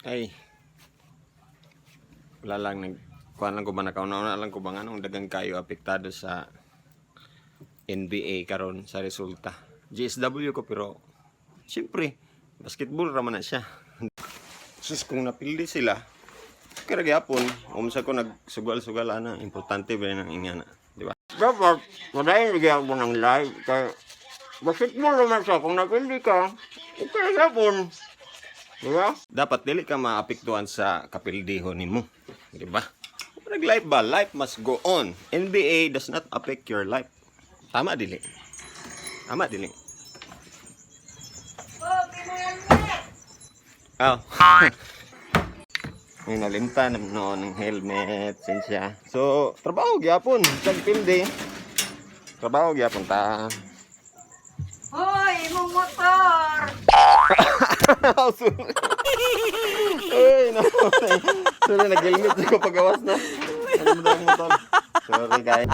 Ay. Wala lang, nag kuan lang ko ba, nakauna lang ko ba nganong dagan kayo apektado sa NBA karon sa resulta. GSW ko, pero siyempre basketball ra man na siya. Sus, kung napildi sila kaya gyapon umsa ko nagsugal-sugal ana, importante ba nang ingana, di ba? Dapat, madayon gyapon ang live. Kay, basketball naman siya. Kung napildi ka, okay gyapon. Di ba? Dapat dili ka maapektuhan sa kapildihon nimo, di ba? Nag life ba? Life must go on. NBA does not affect your life. Tama dili? Tama dili? Oh. May nalimta na noon ng helmet, sinsya. So, trabaho gyapon, sa pildi. Trabaho gyapon ta. Hoy, imong motor! Sorry. Ay, no. Sorry, nag-helmet ko pagawas na. Ano mo daw ang motor? Sorry, guys.